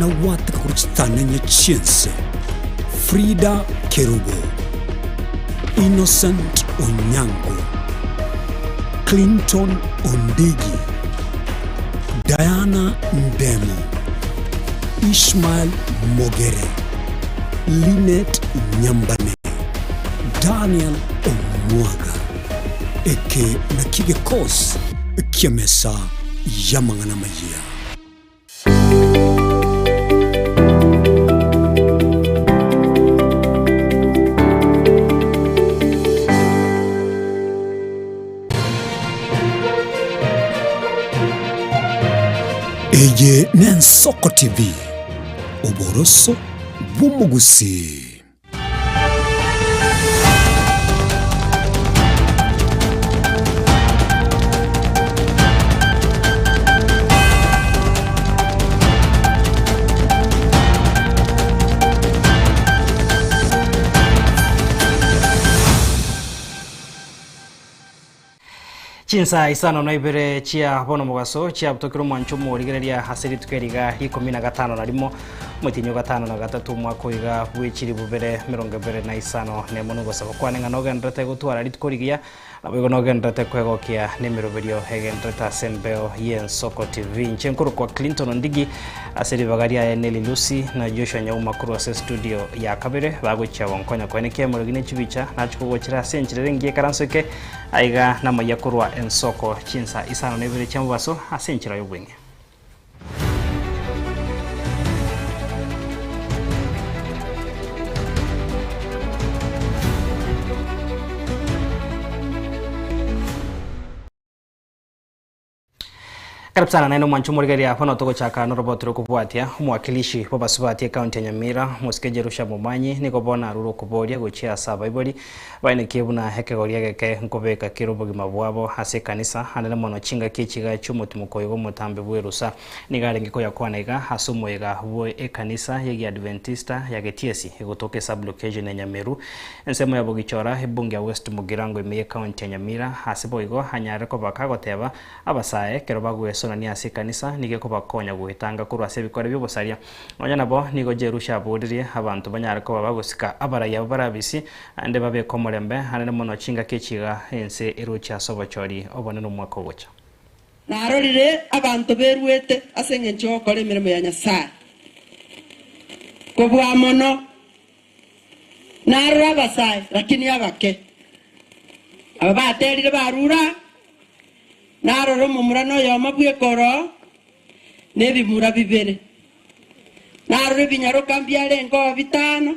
Kona gwateka korwa chitanenye chi'ense, Frida Kerubo, Innocent Onyango, Clinton Ondigi, Diana Ndemo, Ishmael Mogere, Linet Nyambane, Daniel Omwaga. Eke nakio gekosi ki'emesa y'amang'ana amayia. Eye n'Ensoko TV, oboroso bw'omogusii. Chinsa isano na ibere chia bono mogaso chiabutokire omwancho omorigereria ase rituko eri iga ikomi na gatano na rimo omotienyi o gatano na gatato omwaka oyo iga bwe chilifu bibere emerongo ebere na isano na emo nogosaba kwane ng'a nogendererete gotwara rituko rigiya naboigo nogendererete kwegokia nemeroberio egendererete ase embeo y'Ensoko TV. Inche nkorokwa Clinton Ondigi ase ribaga riaye Nelly Lucy na Joshua Nyauma korwa ase estudio ya kabere bagochia gonkonya koenekia emorogi ne chibicha nachia kogochera ase enchera ere engiya ekaranso eke Aiga namayia korwa ensoko chinsa isano na ibere chia mobaso ase enchera y'obweng'e. Karibu sana naende omwancho omorigereria bono togochaka noroboti rokobwatia omowakilishi bw'abasubati ekaunti ya Nyamira omosike Jerusha Momanyi nigo bono arure okoboria gochia ase abaibori Baenekie buna ekegori egeke nkobeka kere obogima bwabo ase ekanisa, anene mono chingaki echiga chi'omotimoko oyo bw'omotambe bw'erusa. Nigo arenge koyakwana iga ase omoyega bwe ekanisa y'Egiadventista ya Getiesi egotoka esub-location ya Nyameru, ensemo ya Bogichora, ebunge ya West Mugirango ime y'ecounty ya Nyamira. Ase boigo anyare koba kagoteba, Abasae ekero bagwesonania ase ekanisa nigo ekobakonya goetanga korwa ase ebikore bi'obosaria. Nonya nabo, nigo Jerusha aboririe abanto banyare koba bagosika abarai abwo bare abisi, naende babeke omorembe anene mono chingaki echi iga ense eroche ase obochori obonene omwaka ogocha. Narorire abanto beruete ase engencho y'ogokora emeremo ya Nyasae kobua mono. Narora abasae, lakini abake, aba baterire barure aa. Narora omomura noyomo bweka oroo, na ebimura bibere. Narora ebinyaroka mbiarengeo bitano,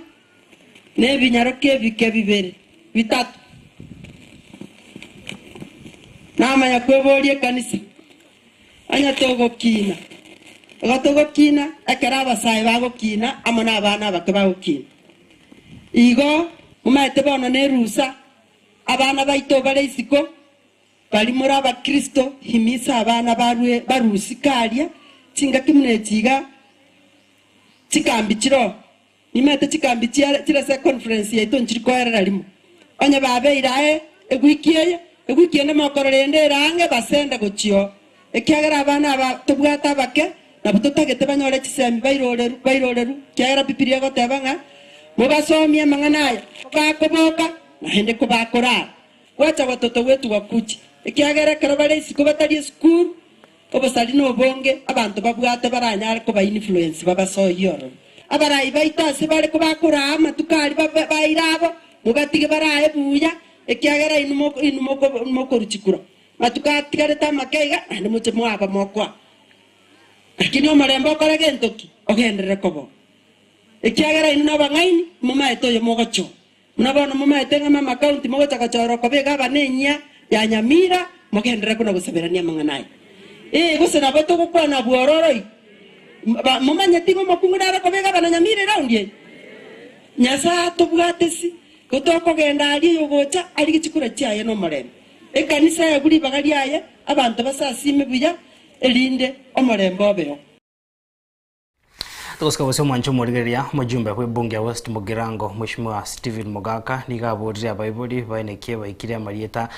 na ebinyaroka ebike bibere bitato. Namanya kweboria ekanisa, onye togokina, igo togokina ekero abasae bagokina amo nabana abake bagokina. Igo momaete bono nerusa, abana baito bare isiko, Baria more Abakristo, himisa abana barue barusike aria chingaki buna echi iga, chikambi chiroo. Nimaete chikambi chiare chire ase econference yaito nchiri koerera rimo. Onye babeire aye ewiki eye, ewiki ende mokorora ende ere ang'e basende gochia oo. Ekiagera abana aba tobwate abake, nabwo totagete banyore chisemi bairoreru bairoreru, ekiagera Bibilia egoteba ng'a mobasomie amang'ana aya, kobakoboka naende kobakorara. Gwacha gwatoto gwetuga kuche, ekiagera ekero bare isiko batari esukuru, obosari nobonge abanto babwate baranyare koba influence babasoyie ororo. Abarai baito ase bare kobakoraa amatuko aria baire abo, mobatige barae buya, ekiagera inwe inwe mokoruchikura matuko atigarete amake iga, naende moche mwaba mokoa. Lakini omorembe okore gento ki? Ogenderere koba oo. Ekiagera inwe nabang'aini, momaete oyo mogochora. Buna bono momaete ng'a mama county mogocha gochorwa koba egavana enyia ya Nyamira, mogenderere kona gosaberania amang'ana aya. Ee, gose nabo togokwana abwo ororo iga. Ba momanyeti ng'a omokungu nare koba egavana Nyamira eraundi eye? Nyasae atobwate si, gotokogenda aria oyogocha arigie chikura chiaye nomorembe. Ekanisa eegwe ribaga riaye, abanto basasime buya, erinde omorembe obeo. Togosika gose omwancho omorigereria, omojumbe bw'ebunge ya West Mugirango Mweshimiwa Stephen Mogaka nigo aborire abaibori baenekie baikire amarieta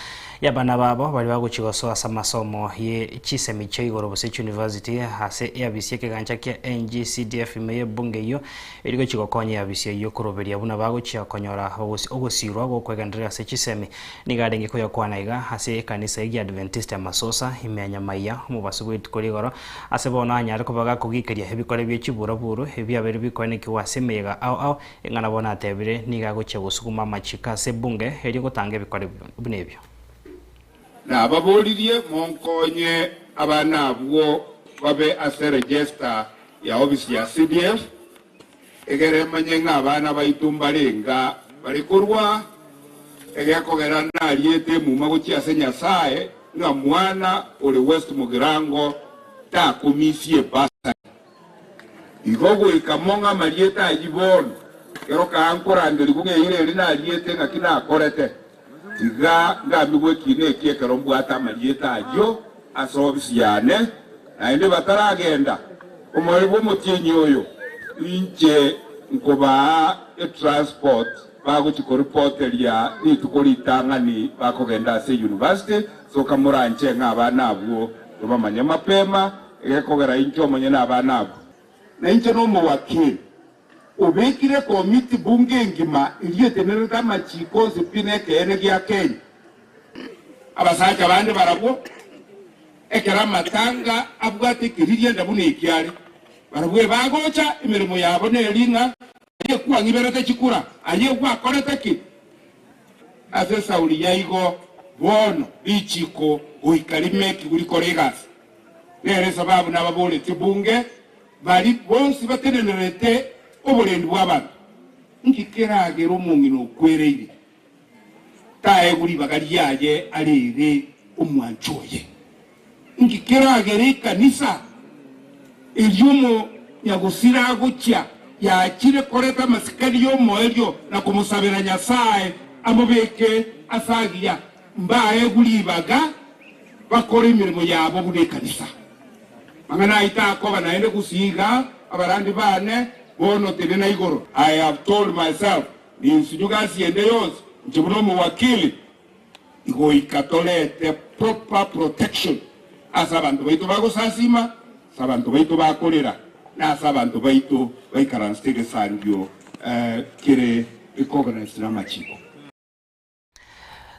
y'abana babo baria bagochia gosoa ase amasomo ye chisemi chia igoro gose chiuniversity ase eabisi y'ekegancha kia NGCDF ime y'ebunge eyio eri gochia gokonya eabisi eyio koroberia buna bagochia konyora ogosirwa gokwegendereria ase chisemi. Nigo arenge koyakwana iga ase ekanisa y'Egiadventista ya Masosa ime ya Nyamaiya omobaso bw'rituko rigoro Ase bono anyare koba gakogikeria ebikore bie chiburaburu ebiabeire bikoenekigwa ase emeyega ao ao, ing'ana bono atebire nigo agochia gosuguma amachiko ase ebunge erio gotanga ebikore buna ebio. Nababoririe monkonye abana abwo babe ase register ya ofisi ya CDF, egere manye ng'a abana baito mbarenga bare korwa, egekogera nariete emuma gochia ase Nyasae ng'a mwana ore West Mugirango takomisia ebasari. Igo goika mong'e amarieta ayio bono, ekero kaa nkorangerigwa ng'a eira eri nariete ng'aki nakorete, tiga ngambigwe ekiina eki ekero mbwate amarieta ayio ase ofisi yane, naende bataragenda omoerio bw'omotienyi oyo, inche nkobaa etransport bagochia koripoteria rituko ritang'ani bakogenda ase university, soka moranche ng'a abana abwo tobamanye mapema, egekogera inche omonyene abana abwo. Na inche nomowakili, obekire ekomiti bunge engima eria etenerete amachiko onsi pi nekeene gia Kenya. Abasacha bande barabwo, ekero amatanga abwate ekeririanda buna eki are, barabwo ebagocha, emeremo yabo neri ng'a aye kwang'iberete chikura, aye gwakorete ki? Ase esauri yaigo bono richiko goika rimekigwe rikore egasi. Nere esababu nababoretie bunge Baria bonsi batenenerete oborendi bw'abanto, nki keragere omong'ina okwereire taegwe ribaga riaye arere omwancho oye? Nki keragere ekanisa eria omonyagosira agochia yachire koreta amasikani y'omoerio na komosabera Nyasae amobeke ase agiya, mbaegwe ribaga bakore emeremo yabo buna ekanisa? Mang'ana ayio takoba naende gosiiga abarandi baane, bono tenena igoro. I have told myself, ninsinyu gasi ende yonsi, inche buna omowakili, goika torete proper protection ase abanto baito bagosasima, ase abanto baito bakorera, na ase abanto baito baikaransete egesangio kere recognized namachiko.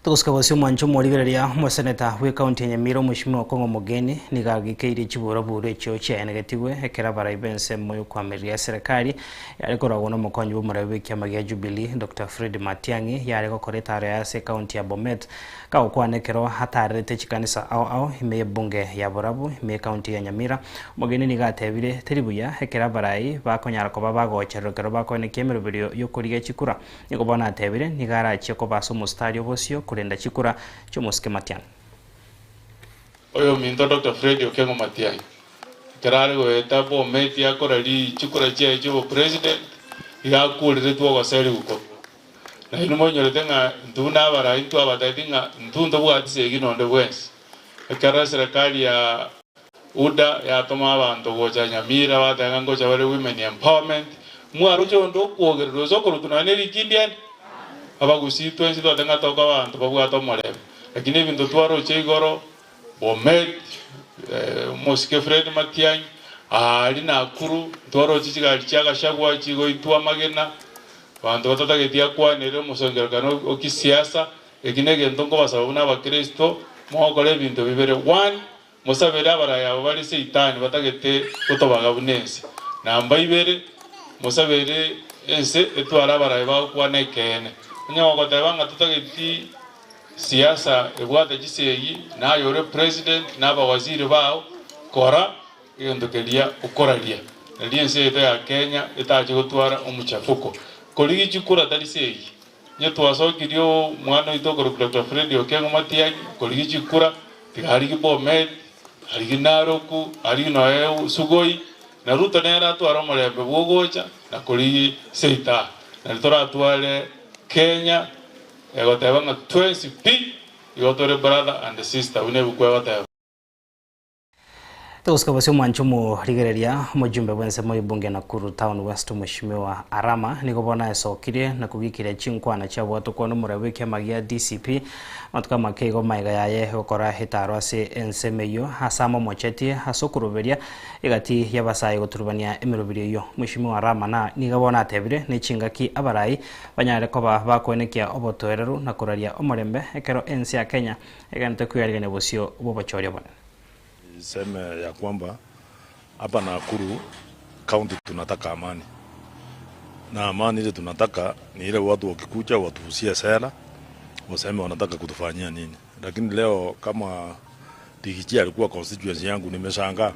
Togosika bosio omwancho omorigereria omoseneta bw'ekaunti ya Nyamira omweshimiwa Okong'o Omogeni nigo agikeirie chiburaburu echio chiaenegetigwe ekero abarai b'ensemo y'okoamereria eserekari yare koragwa n'omokonyi bw'omorabi bw'ekiama gia Jubilee Doctor Fred Matiang'i yare gokora etaro yaye ase ekaunti ya Bomet kagokwana ekero atarerete chikanisa ao ao ime y'ebunge ya Borabu ime y'ekaunti ya Nyamira Omogeni nigo atebire teri buya ekero abarai bakonyara koba bagochererwa ekero bakoenekia emeroberio y'okorigia chikura. Nigo bono atebire, nigo arachie koba ase omositari obosio korenda chikura chi'omosike Matiang'i. Oyominto Doctor Fred Okengo Matiang'i ekero are goeta Bomet akora chikura chiaye chi'obopresident iga akureretwe ogoserigwa korwa. Nainwe moinyorete ng'a intwe buna abarai ntwabatebetie ng'a intwe ntobwati segi nonde bwensi. Ekero eserekari ya UDA yatoma abanto gocha Nyamira bateba ng'a ngocha bare women empowerment, mwaroche onde okwogererwa gose okorutwa nonya ne rikindi ende? Abagusii twensi twateba ng'a tokoba abanto babwate omorembe, lakini ebinto twaroche igoro, Bomet, omosike Fred Matiang'i, aria Nakuru, ntwaroche chigari chia Gachagua chigoitwa amagena, abanto batatageti akwanere omosongerekano o kisiasa, eki negento nkobasaba buna abakristo, mogokora ebinto bibere, one, Mosabere abarai aba bare Seitani batagete gotobaga buna ense. Namba ibere, mosabere ense etware abarai bagokwana ekeene. Onye gogoteba ng'a totageti siasa ebwate chisegi, naye ore president na abawaziri bao, kora egento keria okoraria. Nario ense yaito ya Kenya etache gotwara omochafuko. Korigia chikura tari segi. Onye twasokirie omwana oito okorokwa Doctor Fred Okengo Matiang'i korigia chikura, tiga arigie Bomet, arigie Narok, arigie nonya Sugoi, na Ruto nere atware omorembe bw'ogocha na korigia seita. Nario toratware Kenya egoteba ng'a twensi pi igo tore brother and sister buna ebuku egoteba. Togosika bosio omwancho omorigereria omojumbe bw'ensemo y'ebunge ya Nakuru Town West Mweshimiwa Arama nigo bono aesokirie na kogikiria chinkwana chiabwatokwa n'omorai bw'ekiama gia DCP amatuko amake igo magega yaye gokora etaro ase ensemo eyio ase amomochetie ase okoroberia egati y'abasae goturubania emeroberio eyio. Mweshimiwa Arama na nigo bono atebire nechingaki abarai banyare koba bakoenekia obotoereru na koraria omorembe ekero ense ya Kenya egente kwearigania bosio bw'obochori obonene. Niseme ya kwamba hapa Nakuru county tunataka amani, na amani ile tunataka ni ile watu wakikuja watuuzie sera waseme wanataka kutufanyia nini. Lakini leo kama Riggy G alikuwa constituency yangu, nimeshangaa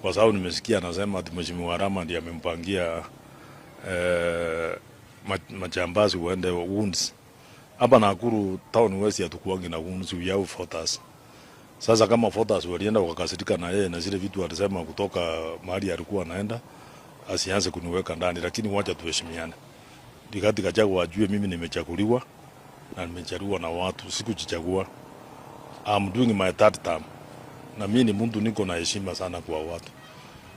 kwa sababu nimesikia anasema ati Mheshimiwa Arama ndiye amempangia majambazi waende wounds. Hapa Nakuru town west hatukuangi na wounds, we have voters. Sasa kama voters walienda wakakasirika na yeye na zile vitu alisema kutoka mahali alikuwa anaenda, asianze kuniweka ndani, lakini wacha tuheshimiane. Rigathi Gachagua ajue mimi nimechaguliwa na nimechaguliwa na watu, sikujichagua. I'm doing my third term. Na mimi ni mtu niko na heshima sana kwa watu.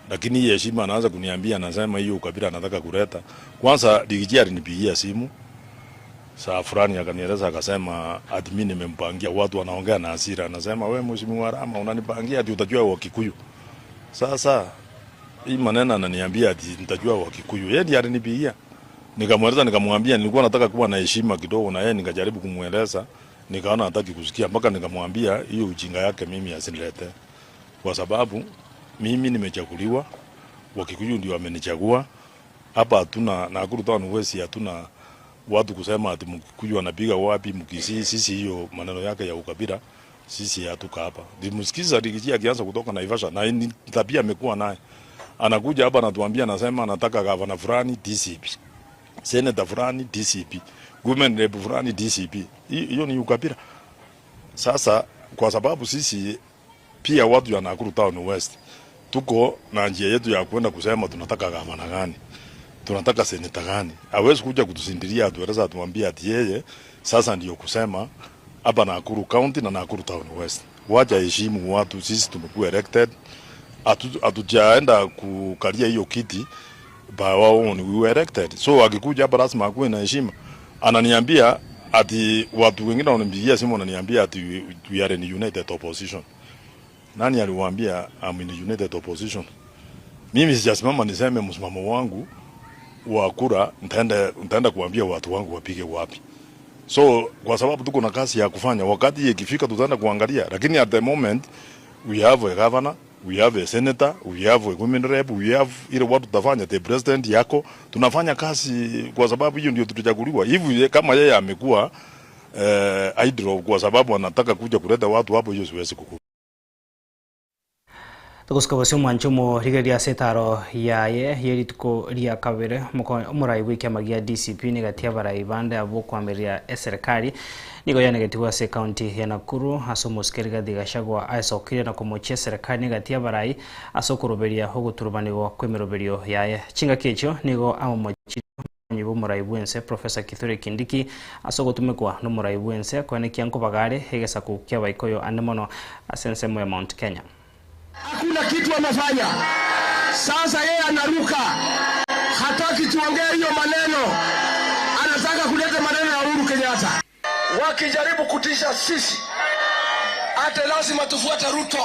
Lakini hii heshima anaanza kuniambia, anasema hiyo ukabila anataka kuleta. Kwanza Riggy G alinipigia simu saa fulani akanieleza akasema ati mimi nimempangia, watu wanaongea na hasira, anasema we Mheshimiwa Arama unanipangia ati utajua Wakikuyu. Sasa hii maneno ananiambia ati nitajua Wakikuyu. Yeye ndiye alinipigia. Nikamweleza nikamwambia nilikuwa nataka kuwa na heshima kidogo na yeye, nikajaribu kumweleza, nikaona hataki kusikia mpaka nikamwambia hiyo ujinga yake mimi asinilete. Kwa sababu mimi nimechaguliwa, Wakikuyu ndio wamenichagua. Hapa hatuna Nakuru Town West hatuna watu kusema ati Mkikuyu anapiga wapi Mkisii. Sisi hiyo maneno yake ya ukabila sisi hatuka hapa. Nilimsikiza Riggy G akianza kutoka Naivasha na ni tabia amekuwa naye. Anakuja hapa anatuambia, anasema anataka gavana fulani DCP, senator fulani DCP, women rep fulani DCP. Hiyo ni ukabila. Sasa kwa sababu sisi pia watu ya Nakuru Town West tuko na njia yetu ya kwenda kusema tunataka gavana gani, tunataka seneta gani. Hawezi kuja kutusindilia atueleza atuambie ati yeye sasa ndio kusema hapa Nakuru County na Nakuru Town West. Wacha heshimu watu, sisi tumekuwa elected, hatujaenda kukalia hiyo kiti by our own, we were elected. So akikuja hapa lazima akuwe na heshima. Ananiambia ati watu wengine wananipigia simu wananiambia ati we are in united opposition. Nani aliwaambia I'm in united opposition? Mimi sijasimama niseme msimamo wangu wa kura nitaenda kuambia watu wangu wapige wapi. So kwa sababu tuko na kazi ya kufanya, wakati ikifika tutaenda kuangalia, lakini at the moment we have a governor, we have a senator, we have a women rep, we have ile watu tutafanya, the president yako, tunafanya kazi kwa sababu hiyo ndio tulichaguliwa. Hivi kama yeye amekuwa idle kwa sababu anataka kuja kuleta watu hapo, hiyo siwezi kukubali. Togosika bosio omwancho omorigereria ase etaro yaye yerituko ria kabere omorai bwa ekiama gia DCP nigatia abarai bande abwo okoamereria eserikali nigo yanegetigwe ase ekaunti ya Nakuru ase omosike Rigathi Gachagua aesokire na komochia eserikali nigatia abarai ase okoroberia ogoturubanigwa kwa emeroberio yaye. Chingaki echio nigo amomochirie omokonyi bwa omorai bwense Professor Kithure Kindiki ase ogotumekwa na omorai bwense koenekia nkobagare egesaku kia abaikoyo ande mono ase ensemo ya Mount Kenya. Hakuna kitu amefanya. Sasa yeye anaruka, hataki tuongee hiyo maneno, anataka kuleta maneno ya Uhuru Kenyatta. Wakijaribu kutisha sisi, ate lazima tufuate Ruto,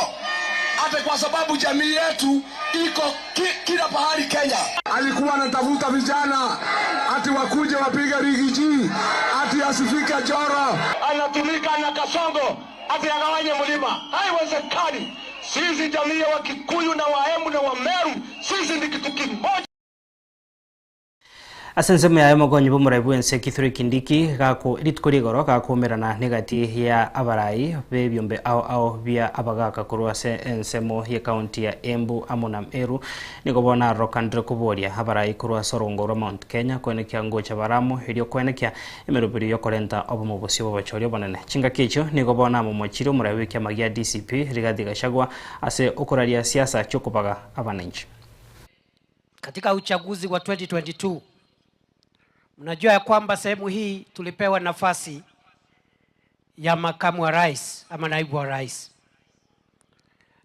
ate kwa sababu jamii yetu iko kila pahali Kenya. Alikuwa anatafuta vijana ati wakuje wapige Riggy G, ati asifike Joro. Anatumika na Kasongo ati agawanye mlima. Haiwezekani. Sisi jamii ya Wakikuyu na Waembu na Wameru, sisi ni kitu kimoja. Ase ensemo yaye omokonyi bwa omorai bwense Kithure Kindiki gako rituko rigoro gakomerana negati ya abarai bebyombe ao ao bia abagaka korwa ase ensemo ya county ya Embu amo na Meru nigo bono arorokandire koboria abarai korwa ase orongo rwa Mount Kenya koenekia ngocha baramo erio koenekia emeroberi yokorenta obomo bosio bwa obonene. Chingaki echio nigo bono amomochire omorai bwa ekiama gia DCP Rigathi Gachagua ase okoraria siasa chiokobaga abananchi. Katika uchaguzi wa 2022 mnajua ya kwamba sehemu hii tulipewa nafasi ya makamu wa rais ama naibu wa rais,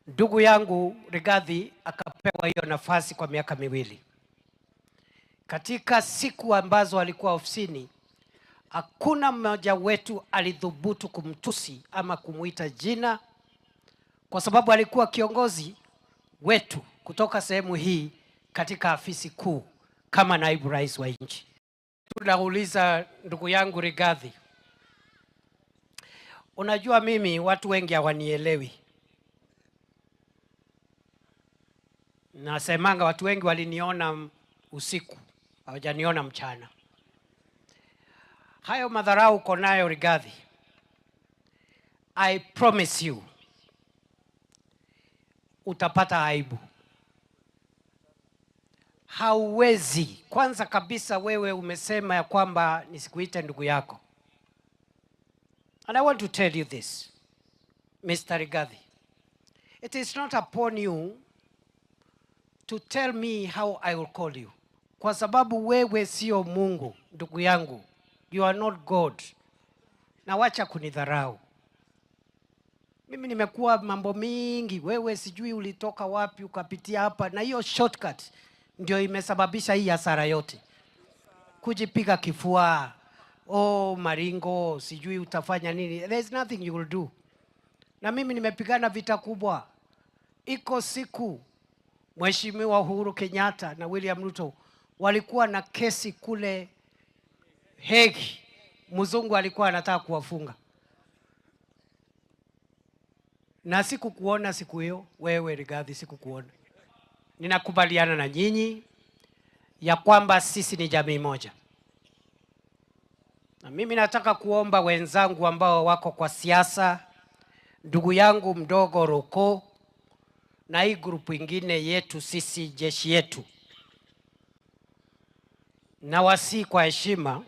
Ndugu yangu Rigathi akapewa hiyo nafasi kwa miaka miwili. Katika siku ambazo alikuwa ofisini, hakuna mmoja wetu alithubutu kumtusi ama kumuita jina, kwa sababu alikuwa kiongozi wetu kutoka sehemu hii katika afisi kuu kama naibu rais wa nchi. Tunauliza ndugu yangu Rigathi, unajua mimi watu wengi hawanielewi. Nasemanga watu wengi waliniona usiku, hawajaniona mchana. Hayo madharau uko nayo Rigathi, I promise you utapata aibu. Hauwezi. Kwanza kabisa wewe umesema ya kwamba nisikuite ndugu yako. And I want to tell you this, Mr. Rigathi. It is not upon you to tell me how I will call you. Kwa sababu wewe sio Mungu, ndugu yangu. You are not God. Na wacha kunidharau. Mimi nimekuwa mambo mingi, wewe sijui ulitoka wapi ukapitia hapa, na hiyo shortcut ndio imesababisha hii hasara yote. Kujipiga kifua, oh maringo, sijui utafanya nini. There is nothing you will do. Na mimi nimepigana vita kubwa. Iko siku Mheshimiwa Uhuru Kenyatta na William Ruto walikuwa na kesi kule Hague. Mzungu alikuwa anataka kuwafunga. Na sikukuona siku hiyo, wewe Rigathi, sikukuona. Ninakubaliana na nyinyi ya kwamba sisi ni jamii moja. Na mimi nataka kuomba wenzangu ambao wako kwa siasa, ndugu yangu mdogo Roko na hii grupu ingine yetu sisi jeshi yetu, na wasi kwa heshima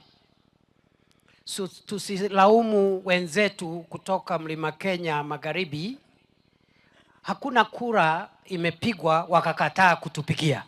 tusilaumu wenzetu kutoka Mlima Kenya Magharibi. Hakuna kura imepigwa wakakataa kutupigia.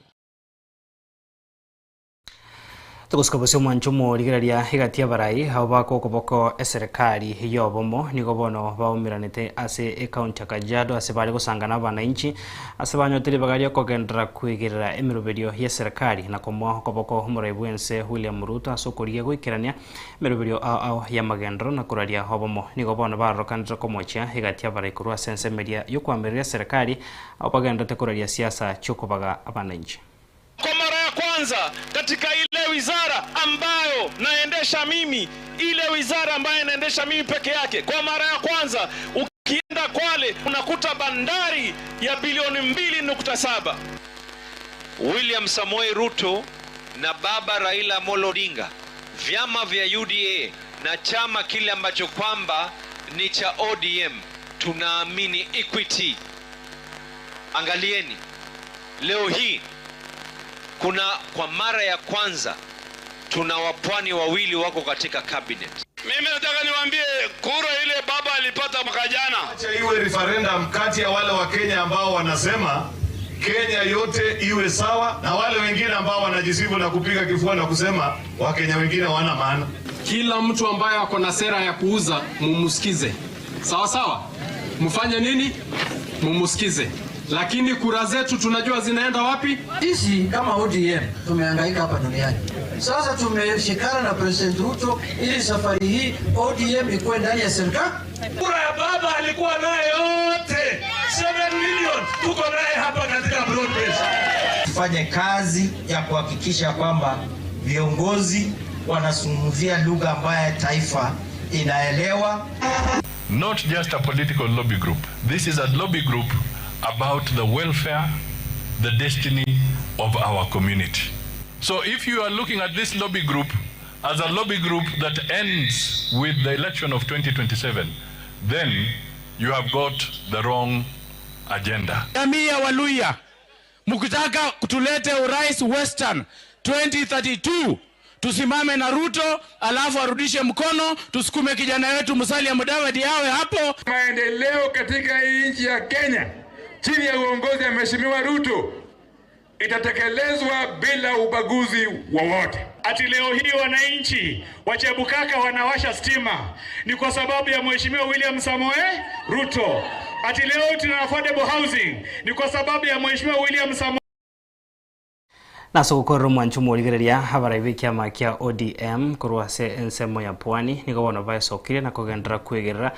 Tugosika bosio omwancho omorigereria egati abarai abo bakokoboko eserikali yobomo nigo bono baumiranete ase ecounty ya Kajiado ase bari gosangana abananchi ase banyotire bagaria kogendera kwigerera emiroberio ya serikali na komoa okoboko omorai bwense William Ruto ase okoria goikerania emiroberio ao ao ya magendero na koraria obomo. Nigo bono barokanire komochia egati abarai korwa ase ensemeria yokwamireria serikali abo bagenderete koraria siasa chiokobaga abananchi. Kwa mara ya kwanza katika ile wizara ambayo naendesha mimi, ile wizara ambayo naendesha mimi peke yake, kwa mara ya kwanza ukienda Kwale unakuta bandari ya bilioni 2.7. William Samoei Ruto na baba Raila Amolo Odinga, vyama vya UDA na chama kile ambacho kwamba ni cha ODM, tunaamini equity. Angalieni leo hii kuna kwa mara ya kwanza tuna wapwani wawili wako katika cabinet. Mimi nataka niwaambie kura ile baba alipata mwaka jana. Acha iwe referendum kati ya wale wa Kenya ambao wanasema Kenya yote iwe sawa na wale wengine ambao wanajisifu na kupiga kifua na kusema Wakenya wengine hawana maana. Kila mtu ambaye ako na sera ya kuuza mumusikize. Sawa sawa? Mfanye nini? Mumusikize. Lakini kura zetu tunajua zinaenda wapi? Sisi kama ODM tumehangaika hapa duniani. Sasa tumeshikana na President Ruto ili safari hii ODM ikuwe ndani ya serikali. Kura ya baba alikuwa naye yote 7 million, tuko naye hapa katika broad base. Tufanye kazi ya kuhakikisha kwamba viongozi wanazungumzia lugha ambayo taifa inaelewa. Not just a political lobby group. This is a lobby group about the welfare, the destiny of our community. So if you are looking at this lobby group as a lobby group that ends with the election of 2027, then you have got the wrong agenda. Jamii ya Waluhya, mkitaka tulete urais Western 2032 tusimame na Ruto, alafu arudishe mkono, tusukume kijana wetu Musalia Mudavadi awe hapo. Maendeleo katika hii nchi ya Kenya chini ya uongozi wa Mheshimiwa Ruto itatekelezwa bila ubaguzi wowote. Ati leo hii wananchi wa Chebukaka wanawasha stima ni kwa sababu ya Mheshimiwa William Samoei Ruto. Ati leo tuna affordable housing ni kwa sababu ya Mheshimiwa William Samoei. Nase ogokorera omwancho omorigereria abarai b'ekiama kia ODM korwa ase ensemo ya Pwani nigo bono baesokirie na kogenderera kwegerera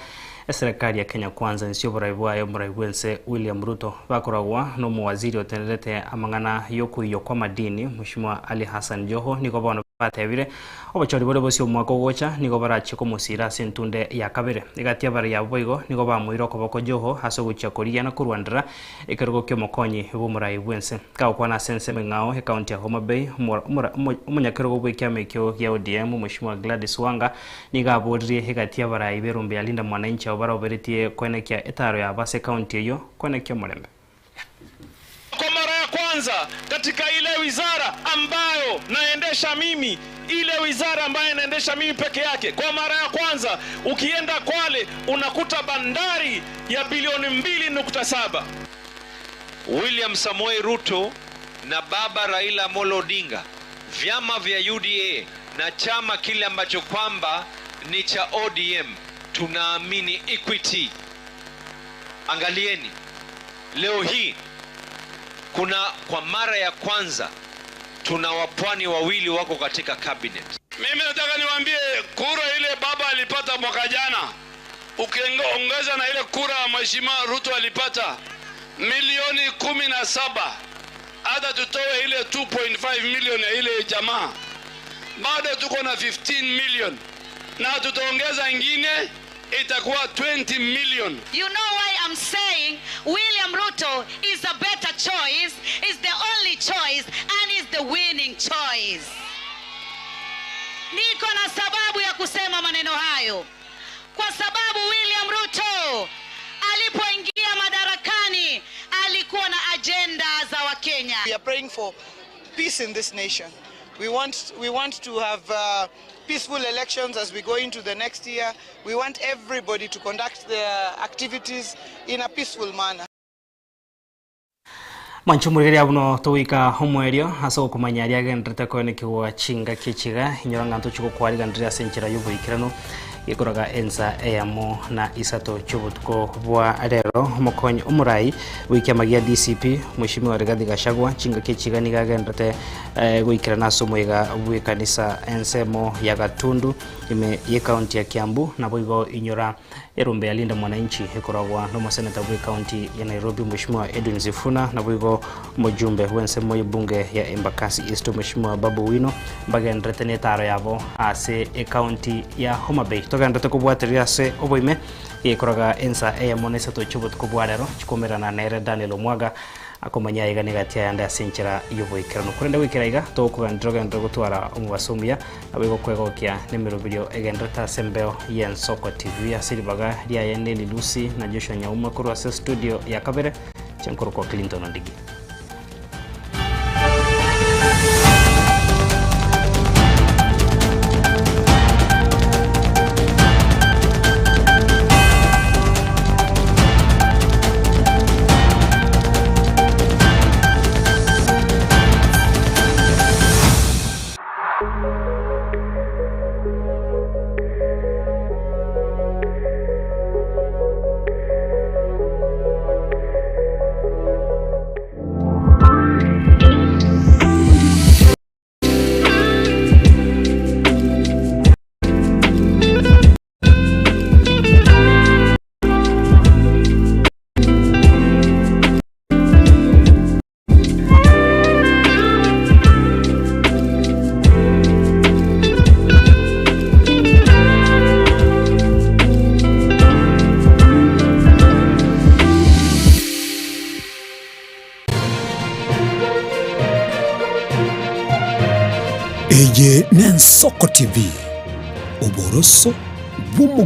eserekari ya Kenya Kwanza inse y'oborai bwaye omorai bw'ense William Ruto bakoragwa n'omowaziri otenerete amang'ana y'okoiywa kw'amadini Mheshimiwa Ali Hassan Joho nigo bono Batebire, Obochori bore bosio omwaka ogocha nigo barachie komosiira ase entunde ya kabere. Egati y'abarai abwo boigo nigo bamoire okoboko Joho ase ogochia korigia na korwanderera ekerogo ki'omokonyi bw'omorai bw'ense. Gagokwana ase ensemo eng'ao ekaunti ya Homa Bay, omonyakerogo bw'ekiama ekio gia ODM Mweshimiwa Gladys Wanga nigo aboririe egati y'abarai b'erombe ya Linda Mwananchi abwo baroberetie koenekia etaaro yabo ase ekaunti eyio koenekia omorembe. Kwa mara ya kwanza katika ile wizara ambayo naendesha mimi, ile wizara ambayo naendesha mimi peke yake, kwa mara ya kwanza ukienda Kwale unakuta bandari ya bilioni 2.7. William Samoei Ruto na baba Raila Amolo Odinga, vyama vya UDA na chama kile ambacho kwamba ni cha ODM, tunaamini equity. Angalieni leo hii kuna kwa mara ya kwanza tuna wapwani wawili wako katika cabinet. Mimi nataka niwaambie kura ile baba alipata mwaka jana, ukiongeza na ile kura Mheshimiwa Ruto alipata milioni 17, hata tutoe ile 2.5 milioni ya ile jamaa, bado tuko na 15 million na tutaongeza ingine itakuwa 20 million. You know why I'm saying William Ruto is a better choice, is the only choice and is the winning choice. Niko na sababu ya kusema maneno hayo kwa sababu William Ruto alipoingia madarakani alikuwa na agenda za Wakenya. We are praying for peace in this nation. We want to have peaceful elections as we go into the next year. We want everybody to conduct their activities in a peaceful manner. Mwancho morigereria buno togoika omoerio ase okomanya aria agenderete koenekigwa chingaki echiga inyora ng'a ntochi gokwariganderia ase enchera y'oboikeranu gekoraga ensa eyemo na isato chi'obotuko bwa rero omokonyi omorai bw'ekiama gia DCP Mheshimiwa Rigathi Gachagua chingaki echiga nigo agenderete goikerana ase omoiga bw'ekanisa ensemo ya Gatundu ime y'ecounty ya Kiambu naboigo inyora Erombe ya Linda Mwananchi ekoragwa nomoseneta bw'ecounty ya Nairobi Mheshimiwa Edwin Sifuna naboigo omojumbe bw'ensemo y'ebunge ya Embakasi East Mheshimiwa Babu Owino mbagenderete netaro yabo ase ecounty ya Homa Bay. Togenderete kobwatereria ase oboime gekoraga ensa eyemo na isato chi'obotuko bwa rero chikomerana nere Daniel Omwaga Akomanya aiga negati ayande ase enchera y'oboikeranu. Korende goikera aiga, togokogenderera ogenderere gotwara omobaso omuya, naboigo kwegokia nemeroberio egendererete ase embeo y'Ensoko TV. Ase ribaga riaye Nelly Lucy na Joshua Nyauma korwa ase studio ya kabere, inche nkorokwa Clinton Ondigi. Eye n'Ensoko TV, oboroso bw'omo.